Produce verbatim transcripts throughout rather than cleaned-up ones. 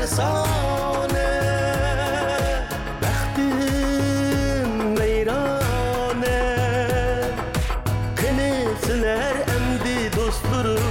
ئەپسانە، بەختىم ۋەيرانە، قېنى سىلەر ئەمدى دوستلىرىم.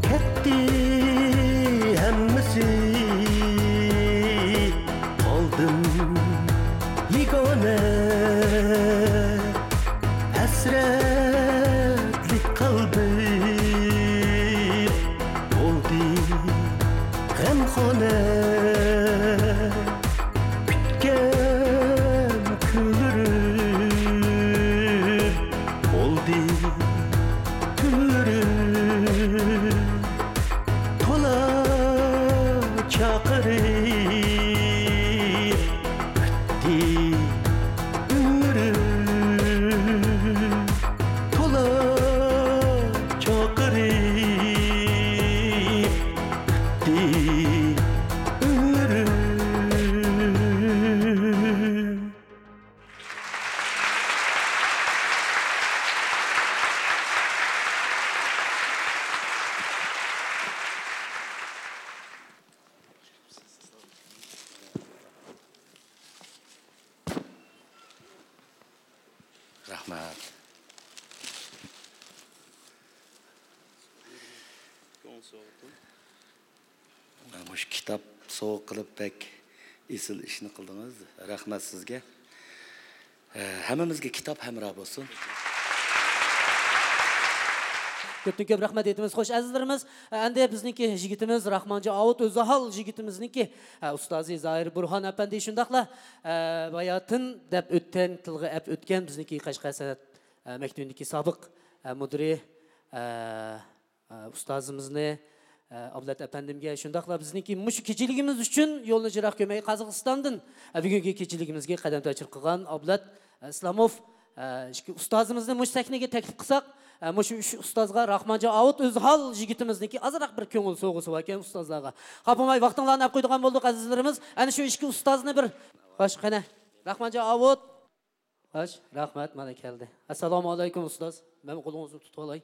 كەتتى ھەممىسى، قالدىم يېگانە، ھەسرەتلىك قەلبىم بولدى غەمخانا. كۈتكەن كۈنلىرىم بولدى تۈنلىرىم، تولا چاقىرىپ ئۆتتى ئۆمرۈم، تولا چاقىرىپ ئۆتتى ئۆمرۈم. رەھمەت. مۇشۇ كىتاب سوۋغا قىلىپ بەك ئېسىل ئىشنى قىلدىڭىز. رەھمەت سىزگە. ھە، ھەممىمىزگە كىتاب ھەمراھ بولسۇن. كۆپتىن كۆپ رەھمەت ئېيتىمىز. خوش، ئەزىزلىرىمىز، ئەندى بىزنىڭكى يىگىتىمىز راخمانجان ئاۋۇت ئۆزھال يىگىتىمىزنىڭكى، ئە، ئۇستازى زاھىر بۇرھان ئەپەندى، شۇنداقلا، ئە، باياتىن دەپ ئۆتكەن، تىلغا ئەپ ئۆتكەن بىزنىڭكى قەشقەر سەنئەت، ئە، مەكتىۋىنىڭكى سابىق، ئە، مۇدىرى، ئە، ئە، ئۇستازىمىزنى، ئە، ئابلەت ئەپەندىمگە، شۇنداقلا بىزنىڭكى مۇشۇ كېچىلىكىمىز ئۈچۈن يولىنى يىراق كۆرمەي قازاقىستاندىن، ئە، بۈگۈنكى كېچىلىكىمىزگە قەدەم تەشرىپ قىلغان ئابلەت، ئە، ئىسلاموف، ئە، ئىككى ئۇستازىمىزنى مۇشۇ سەھنىگە تەكلىپ قىلساق، ئە، مۇشۇ ئۈچ ئۇستازغا راخمانجان ئاۋۇت ئۆزھال يىگىتىمىزنىڭكى ئازراق بىر كۆڭۈل سوۋغىسى باركەن ئۇستازلارغا. خاپىماي ۋاقتىڭلارنى ئەپ قويىدىغان بولدۇق ئەزىزلىرىمىز. ئەنە شۇ ئىككى ئۇستازنى بىر، خوش، قېنى، راخمانجان ئاۋۇت. خوش، رەھمەت، مانا كەلدى. ئەسسالامۇئەلەيكۇم ئۇستاز. مەن قولىڭىزنى تۇتۇۋالاي.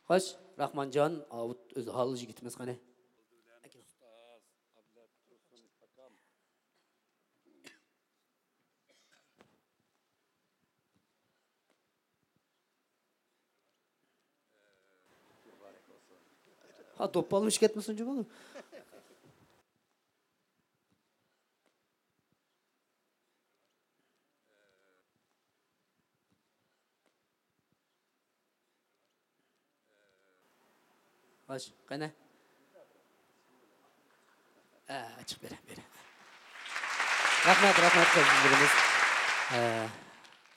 خوش، راخمانجان ئاۋۇت ئۆزھال يىگىتىمىز قېنى. ھا، دوپپا ئالمىشىپ كەتمىسۇن جۇمۇ. خوش، قېنى. ئە، ئاچىق بېرە، بېرە. رەھمەت، رەھمەت، قەدىرلىرىمىز. ئە،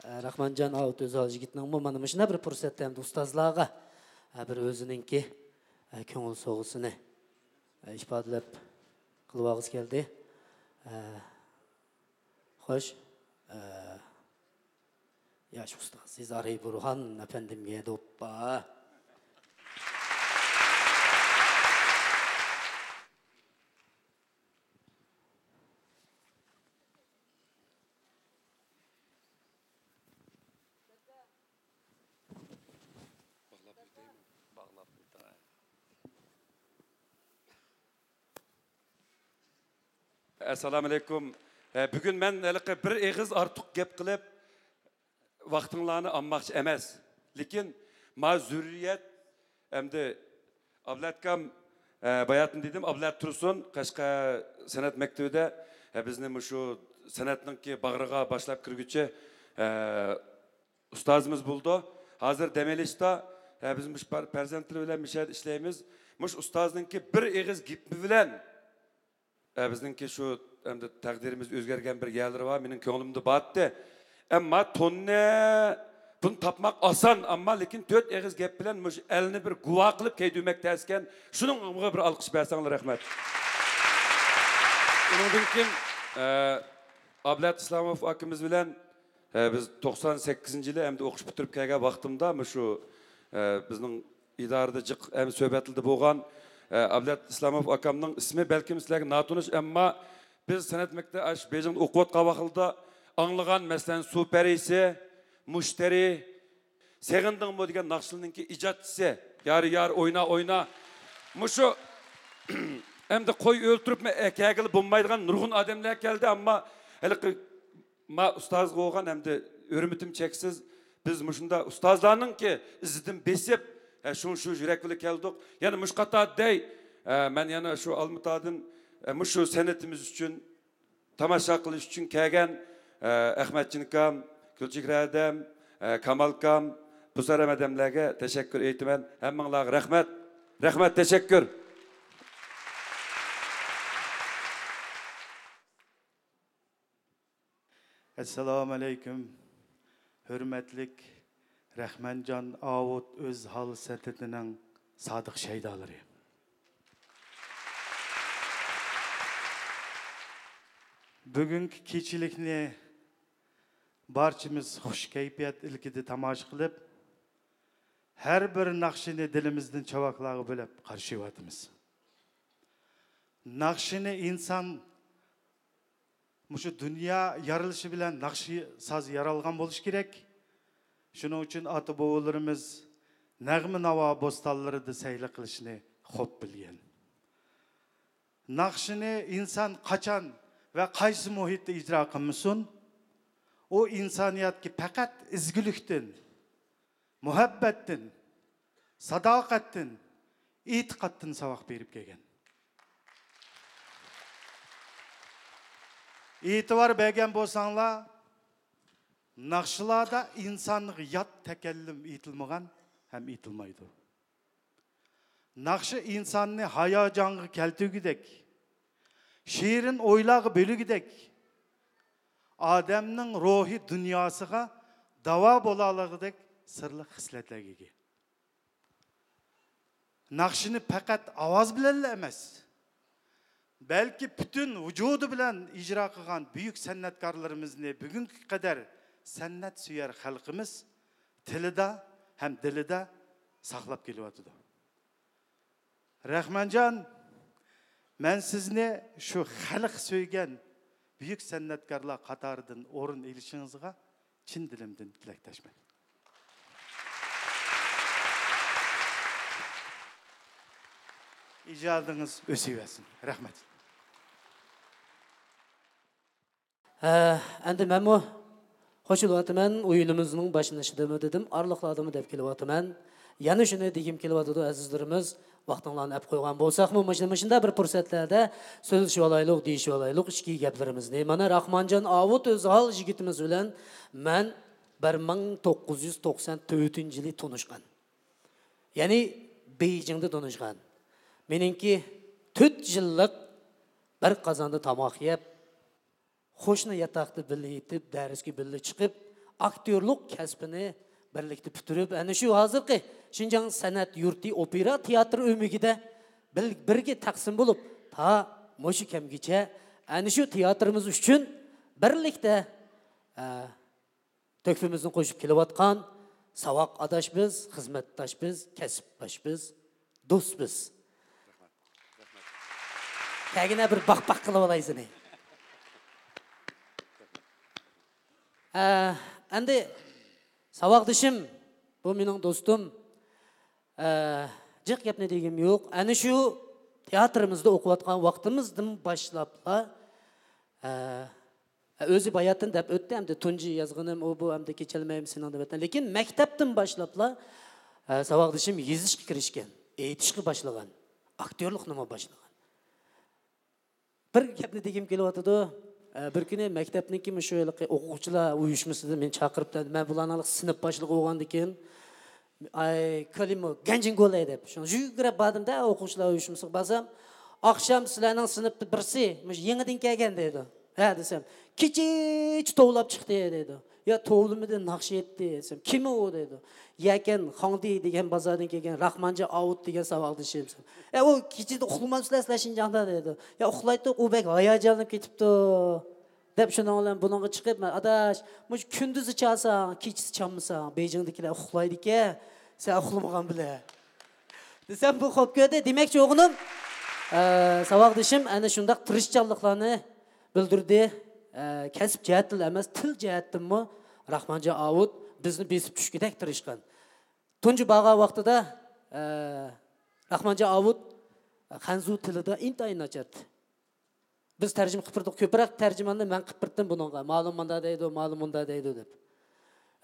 ئە، راخمانجان ئاۋۇت ئۆزھال يىگىتنىڭمۇ مانا مۇشۇنداق بىر پۇرسەتتە ئەمدى ئۇستازلارغا، ئە، بىر ئۆزىنىڭكى، ئە، كۆڭۈل سوۋغىسىنى، ئە، ئىپادىلەپ قىلىۋالغۇسى كەلدى. ئە، خوش، ئە، ياش ئۇستاز زاھىر بۇرھان ئەپەندىمگە دوپپا. باغلاپ ئۆتەيمۇ؟ باغلاپ ئۆتەي. ئەسسالامۇئەلەيكۇم. ئە، بۈگۈن مەن ھېلىقى بىر ئېغىز ئارتۇق گەپ قىلىپ، ۋاقتىڭلارنى ئالماقچى ئەمەس. لېكىن ما زۆرۈرىيەت ئەمدى ئابلەتكام، ئە، باياتىن دېدىم، ئابلەت تۇرسۇن قەشقەر سەنئەت مەكتىۋىدە، ئە، بىزنى مۇشۇ سەنئەتنىڭكى باغرىغا باشلاپ كىرگۈچى، ئە، ئۇستازىمىز بولىدۇ. ھازىر دەم ئېلىشتا، ئە، بىز مۇشۇ پەر-، پەرزەنتلىرى بىلەن مۇشۇ يەردە ئىشلەيمىز. مۇشۇ ئۇستازنىڭكى بىر ئېغىز گېپى بىلەن ئە، بىزنىڭكى شۇ ئەمدى تەقدىرىمىز ئۆزگەرگەن بىر يەرلىرى بار، مېنىڭ كۆڭلۈمدە بارتتى. ئەمما توننى بۇنى تاپماق ئاسان، ئەمما لېكىن تۆت ئېغىز گەپ بىلەن مۇشۇ ئەلنى بىر گۇۋاھ قىلىپ كەيدۈمەك تەسكەن. شۇنىڭغا بىر ئالقىش بەرسەڭلار، رەھمەت. ئۇنىڭدىن كېيىن، ئە، ئابلەت ئىسلاموف ئاكىمىز بىلەن، ئە، بىز توقسان سەككىزىنچى يىلى ئەمدى ئوقۇش پۈتتۈرۈپ كەلگەن ۋاقتىمدا مۇشۇ، ئە، بىزنىڭ ئىدارىدە جىق ئەمدى سۆھبەتلىرىدە بولغان، ئە، ئابلەت ئىسلاموف ئاكامنىڭ ئىسمى بەلكىم سىلەرگە ناتونۇش، ئەمما بىز سەنئەت مەكتەپ ئاشۇ بېيجىڭدا ئوقۇۋاتقان ۋاقىتلىرىدا ئاڭلىغان، مەسىلەن، سۇ پەرىسى، مۇشتەرى، سېغىندىڭمۇ دېگەن ناخشىلىرىنىڭكى ئىجادچىسى، يارى يار ئوينا ئوينا. مۇشۇ ئەمدى قوي ئۆلتۈرۈپمۇ ئەكەگىلى بولمايدىغان نۇرغۇن ئادەملەر كەلدى، ئەمما ھېلىقى ما ئۇستازغا بولغان ئەمدى ھۆرمىتىم چەكسىز. بىز مۇشۇنداق ئۇستازلارنىڭكى ئىزىدىن بېسىپ، ھە، شۇڭ شۇ يۈرەك بىلەن كەلدۇق. يەنە مۇشۇ قاتاردا دەي، ھە، مەن يەنە شۇ ئالمىتادىن، ھە، مۇشۇ سەنئىتىمىز ئۈچۈن، تاماشا قىلىش ئۈچۈن كەلگەن، ھە، ئەخمەتجان ئاكام، گۈلچېھرە ھەدەم، ھە، كامالكام، بۇسارەم ھەدەملەرگە تەشەككۈر ئېيتىمەن. ھەممىڭلارغا رەھمەت. رەھمەت، تەشەككۈر. ئەسسالامۇئەلەيكۇم، ھۆرمەتلىك رەھمانجان ئاۋۇت ئۆزھال سەنئىتىنىڭ سادىق شەيدالىرى. بۈگۈنكى كېچىلىكنى بارچىمىز خۇش كەيپىيات ئىلكىدە تاماشا قىلىپ، ھەر بىر ناخشىنى دىلىمىزدىن چاۋاكلارغا بۆلەپ قارشى ئېلىۋاتىمىز. ناخشىنى ئىنسان مۇشۇ دۇنيا يارىلىشى بىلەن ناخشا ساز يارالغان بولۇشى كېرەك. شۇنىڭ ئۈچۈن ئاتا-بوۋىلىرىمىز نەغمە-ناۋا بوستانلىرىدا سەيلە قىلىشنى خوپ بىلگەن. ناخشىنى ئىنسان قاچان ۋە قايسى مۇھىتتا ئىجرا قىلمىسۇن، ئۇ ئىنسانىيەتكە پەقەت ئىزگىلىكتىن، مۇھەببەتتىن، ساداقەتتىن، ئېتىقادتىن ساۋاق بېرىپ كەلگەن. ئېتىبار بەرگەن بولساڭلار، ناخشىلاردا ئىنسانغا يات تەكەللۇم ئېيتىلمىغان ھەم ئېيتىلمايدۇ. ناخشا ئىنساننى ھاياجانغا كەلتۈرگۈدەك، شېرىن ئويلارغا بۆلىگۈدەك، ئادەمنىڭ روھىي دۇنياسىغا داۋا بولالىغۇدەك سىرلىق خىسلەتلەرگە ئىگە. ناخشىنى پەقەت ئاۋاز بىلەنلا ئەمەس، بەلكى پۈتۈن ۋۇجۇدى بىلەن ئىجرا قىلغان بۈيۈك سەنئەتكارلىرىمىزنى بۈگۈنگە قەدەر سەنئەتسۆيەر خەلقىمىز تىلىدا ھەم دىلىدا ساقلاپ كېلىۋاتىدۇ. رەھمانجان، مەن سىزنى شۇ خەلق سۆيگەن بۈيۈك سەنئەتكارلار قاتارىدىن ئورۇن ئېلىشىڭىزغا چىن دىلىمدىن تىلەكداشمەن. ئىجادىڭىز ئۆسۈۋەرسۇن. رەھمەت. ھە، ئەمدى مەنمۇ قوشۇلۇۋاتىمەن، ئويۇنىمىزنىڭ باشلىنىشىدىمۇ دېدىم، ئارىلىقلاردىمۇ دەپ كېلىۋاتىمەن. يەنە شۇنى دېگۈم كېلىۋاتىدۇ، ئەزىزلىرىمىز، ۋاقتىڭلارنى ئەپ قويغان بولساقمۇ، مۇشۇ-، مۇشۇنداق بىر پۇرسەتلەردە سۆزلىشىۋالايلۇق، دېيىشىۋالايلۇق ئىچكى گەپلىرىمىزنى. مانا، راخمانجان ئاۋۇت ئۆزھال يىگىتىمىز بىلەن مەن بىر مىڭ توققۇز يۈز توقسان تۆتىنچى يىلى تونۇشقان. يەنى بېيجىڭدا تونۇشقان. مېنىڭكى تۆت يىللىق بىر قازاندا تاماق يەپ، قوشنا ياتاقتا بىللە يېتىپ، دەرسكە بىللە چىقىپ، ئاكتيورلۇق كەسپىنى بىرلىكتە پۈتتۈرۈپ، ئەنە شۇ ھازىرقى شىنجاڭ سەنئەت يۇرتى ئوپېرا تىياتىر ئۆمىكىدە بىل-، بىرگە تەقسىم بولۇپ، تا مۇشۇ كەمگىچە ئەنە شۇ تىياتىرىمىز ئۈچۈن بىرلىكتە، ئە، تۆھپىمىزنى قوشۇپ كېلىۋاتقان ساۋاقداش بىز، خىزمەتداش بىز، كەسىپداش بىز، دوست بىز. كەلگىنە بىر باق-باق قىلىپ ئالاي سېنى. ئە، ئەمدى ساۋاقدىشىم، بۇ مېنىڭ دوستۇم. ئە، جىق گەپنى دېگۈم يوق. ئەنە شۇ تىياتىرىمىزدا ئوقۇۋاتقان ۋاقتىمىزدىن باشلاپلا، ئە، ئۆزى باياتىن دەپ ئۆتتى، ئەمدى تۇنجى يازغىنىم ئۇ، بۇ، ئەمدى كېچەلمەيمەن سېنىڭ دەپ ئۆتتى. لېكىن مەكتەپتىن باشلاپلا، ئە، ساۋاقدىشىم يېزىشقا كىرىشكەن، ئېيتىشقا باشلىغان، ئاكتيورلۇقنىمۇ باشلىغان. بىر گەپنى دېگۈم كېلىۋاتىدۇ. ئە، بىر كۈنى مەكتەپنىڭكى مۇشۇ ھېلىقى ئوقۇغۇچىلار ئۇيۇشمىسىدىن مېنى چاقىرىپتۇ. مەن بۇلارنىڭ ھېلىقى سىنىپ باشلىقى بولغاندىكىن، ئاي، كالىمو گەنجىنگولەي دەپ، شۇڭا يۈگۈرۈپ باردىم-دە، ئوقۇغۇچىلار ئۇيۇشمىسىغا بارسام، ئاخشام سىلەرنىڭ سىنىپتا بىرسى مۇشۇ يېڭىدىن كەلگەن دەيدۇ. ھە دېسەم، كېچىچە توۋلاپ چىقتى دەيدۇ. يا توۋلىمىدى، ناخشا ئېيتتى دېسەم، كىم ئۇ دەيدۇ. يەكەن خاڭدى دېگەن بازاردىن كەلگەن راخمانجان ئاۋۇت دېگەن ساۋاقدىشىم دېسەم، ئە، ئۇ كېچىدە ئۇخلىمامسىلەر سىلەر شىنجاڭدا دەيدۇ. يا ئۇخلايتتۇق، ئۇ بەك ھاياجانلىنىپ كېتىپتۇ. دەپ شۇنىڭ بىلەن بۇنىڭغا چىقىپ، مەن، ئاداش، مۇشۇ كۈندۈزى چالساڭ، كېچىسى چالمىساڭ، بېيجىڭدىكىلەر ئۇخلايدىكەن، سەن ئۇخلىمىغان بىلەن دېسەم، بۇ خوپ كۆردى. دېمەكچى بولغىنىم، ئە، ساۋاقدىشىم ئەنە شۇنداق تىرىشچانلىقلارنى بىلدۈردى. ئە، كەسىپ جەھەتتىلا ئەمەس، تىل جەھەتتىنمۇ راخمانجان ئاۋۇت بىزنى بېسىپ چۈشكۈدەك تىرىشقان. تۇنجى بارغان ۋاقتىدا، ئە، راخمانجان ئاۋۇت خەنزۇ تىلىدا ئىنتايىن ناچارتى. بىز تەرجىمە قىلىپ بەردۇق، كۆپرەك تەرجىماننى مەن قىلىپ بەردىم بۇنىڭغا. مالىم مۇنداق دەيدۇ، مالىم مۇنداق دەيدۇ دەپ.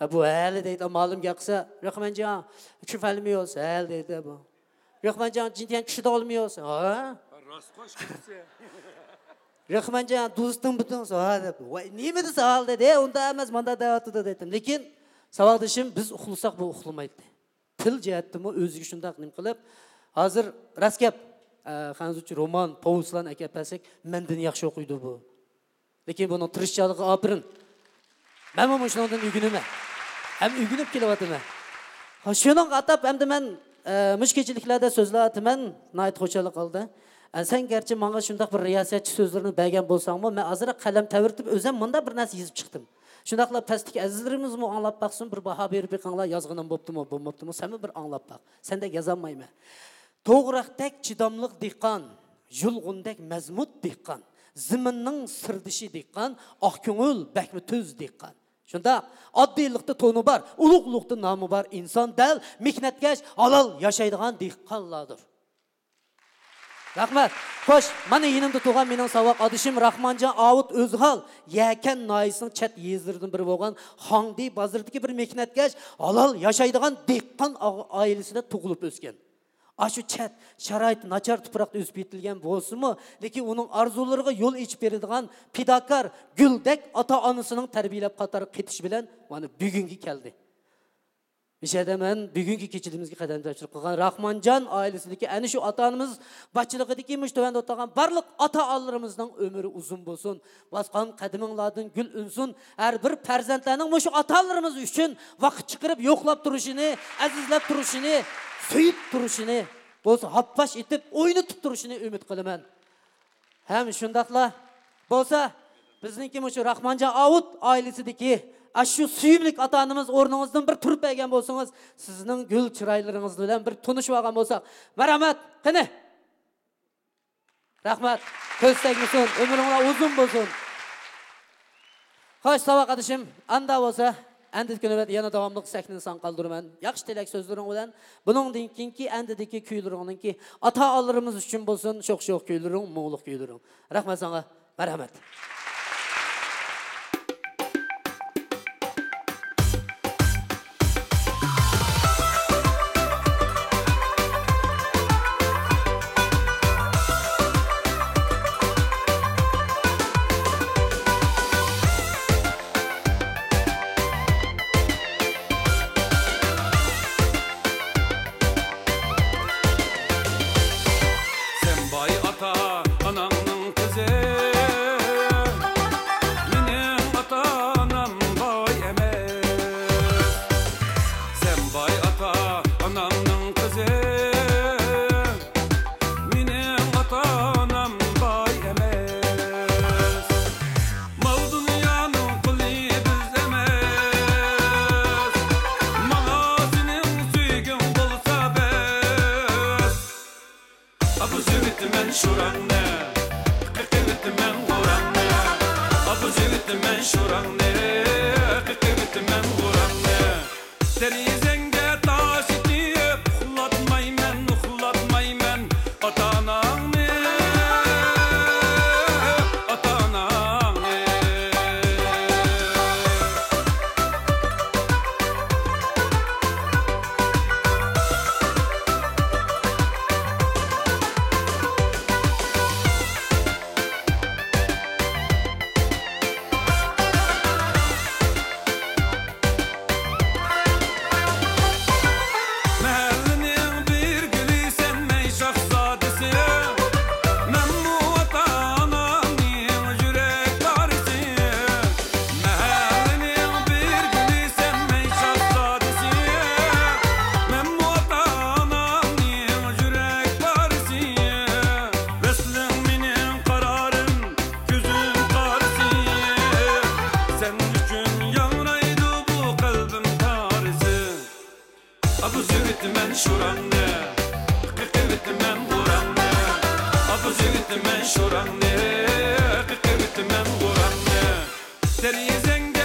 ئە، بۇ ھەلى دەيدۇ، مالىم گەپ قىلسا، رېخمەنجان چۈفەلمىيوس، ھەلى دەيدۇ بۇ. رېخمەنجان جىنتيەن چۈشىدىغۇلمىيوس، ھا؟ راست قوش كېسە. رېخمەنجان دوستۇڭ بۇتۇڭ، ھا دەپ. ۋاي، نېمە دېسە ھال دەيدۇ، ئۇنداق ئەمەس، مانداق دەۋاتىدۇ دەيتتىم. لېكىن ساۋاقدىشىم، بىز ئۇخلىساق بۇ ئۇخلىمايتتى. تىل جەھەتتىمۇ ئۆزىگە شۇنداق نېمە قىلىپ، ھازىر راست گەپ، ئە، خەنزۇچە رومان، پوۋېستلارنى ئەكەپ بەرسەك، مەندىن ياخشى ئوقۇيدۇ بۇ. لېكىن بۇنىڭ تىرىشچانلىقىغا ئاپىرىن. مەنمۇ مۇشۇنىڭدىن ئۆگىنىمەن. ھەم ئۆگىنىپ كېلىۋاتىمەن. ھا، شۇنىڭغا ئاتاپ ئەمدى مەن، ئە، مۇشۇ كېچىلىكلەردە سۆزلەۋاتىمەن، ناھايىتى خۇشاللىق ھالدا. ئە، سەن گەرچە ماڭا شۇنداق بىر رىياسەتچى سۆزلىرىنى بەرگەن بولساڭمۇ، مەن ئازراق قەلەم تەۋرىتىپ، ئۆزۈم مۇنداق بىر نەرسە يېزىپ چىقتىم. شۇنداقلا پەستىكى ئەزىزلىرىمىزمۇ ئاڭلاپ باقسۇن، بىر باھا بېرىپ بېقىڭلار، يازغىنىم بوپتۇمۇ، بولماپتىمۇ، سەنمۇ بىر ئاڭلاپ باق. سەندەك يازالمايمەن. توغراقتەك چىداملىق دېھقان، يۇلغۇندەك مەزمۇت دېھقان، زېمىننىڭ سىردىشى دېھقان، ئاق كۆڭۈل بەكمۇ تۈز دېھقان. شۇنداق، ئاددىيلىقتا تونى بار، ئۇلۇغلۇقتا نامى بار ئىنسان دەل مېھنەتكەش، ھالال ياشايدىغان دېھقانلاردۇر. رەھمەت. خوش، مانا يېنىمدا تۇرغان مېنىڭ ساۋاق ئادىشىم راخمانجان ئاۋۇت ئۆزھال، يەكەن ناھىيەسىنىڭ چەت يېزىلىرىدىن بىرى بولغان خاڭدى بازىرىدىكى بىر مېھنەتكەش، ھالال ياشايدىغان دېھقان ئا-، ئائىلىسىدە تۇغۇلۇپ ئۆسكەن. ئاشۇ چەت، شارائىتى ناچار تۇپراقتا ئۆسۈپ يېتىلگەن بولسىمۇ، لېكىن ئۇنىڭ ئارزۇلىرىغا يول ئېچىپ بېرىدىغان پىداكار، گۈلدەك ئاتا-ئانىسىنىڭ تەربىيەلەپ قاتارىغا قېتىشى بىلەن مانا بۈگۈنگە كەلدى. مۇشۇ يەردە مەن بۈگۈنكى كېچىلىرىمىزگە قەدەم تاشلىق قىلغان راخمانجان ئائىلىسىدىكى ئەنە شۇ ئاتا-ئانىمىز، باشچىلىقىدىكى مۇشۇ تۆۋەندە ئولتۇرغان بارلىق ئاتا-ئانىلىرىمىزنىڭ ئۆمرى ئۇزۇن بولسۇن. باسقان قەدىمىڭلاردىن گۈل ئۈنسۇن. ھەر بىر پەرزەنتلەرنىڭ مۇشۇ ئاتا-ئانىلىرىمىز ئۈچۈن ۋاقىت چىقىرىپ يوقلاپ تۇرۇشىنى، ئەزىزلەپ تۇرۇشىنى، سۆيۈپ تۇرۇشىنى، بولسا ھاپپاش ئېتىپ، ئوينىتىپ تۇرۇشىنى ئۈمىد قىلىمەن. ھەم شۇنداقلا بولسا، بىزنىڭكى مۇشۇ راخمانجان ئاۋۇت ئائىلىسىدىكى ئاشۇ سۆيۈملۈك ئاتا-ئانىمىز ئورنىڭىزدىن بىر تۇرۇپ بەرگەن بولسىڭىز، سىزنىڭ گۈل چىرايلىرىڭىز بىلەن بىر تونۇشۇۋالغان بولساق. مەرھەمەت، قېنى. رەھمەت. كۆز تەگمىسۇن، ئۆمرۈڭلار ئۇزۇن بولسۇن. خوش، ساۋاقدىشىم، ئاندا بولسا، ئەندىكى نۆۋەت يەنە داۋاملىق سەھنىنى ساڭا قالدۇرىمەن. ياخشى تىلەك سۆزلىرىڭ بىلەن بۇنىڭدىن كېيىنكى ئەندىدىكى كۈيلىرىڭنىڭكى ئاتا-ئانىلىرىمىز ئۈچۈن بولسۇن، شوخ-شوخ كۈيلىرىڭ، مۇڭلۇق كۈيلىرىڭ. رەھمەت ساڭا. مەرھەمەت. سەن باي ئاتا-ئاناڭنىڭ قىزى، مېنىڭ ئاتا-ئانام باي ئەمەس. سەن باي ئاتا-ئاناڭنىڭ قىزى، مېنىڭ ئاتا-ئانام باي ئەمەس. مال دۇنيانىڭ قۇلى بىز ئەمەس، ماڭا سېنىڭ سۆيگۈڭ بولسا بەس. ئاپىرىۋېتىمەن شوراڭنى، قېقىۋېتىمەن غوراڭنى. ئاپىرىۋېتىمەن شوراڭنى، قېقىۋېتىمەن غوراڭنى. دېرىزەڭگە تاش ئېتىپ، ئۇخلاتمايمەن، ئۇخلاتمايمەن ئاتا-ئاناڭنى، ئاتا-ئاناڭنى. قېقىۋېتىمەن شوراڭنى، قېقىۋېتىمەن غوراڭنى، ئاپىزىۋېتىمەن شوراڭنى، قېقىۋېتىمەن غوراڭنى. دېرىزەڭگە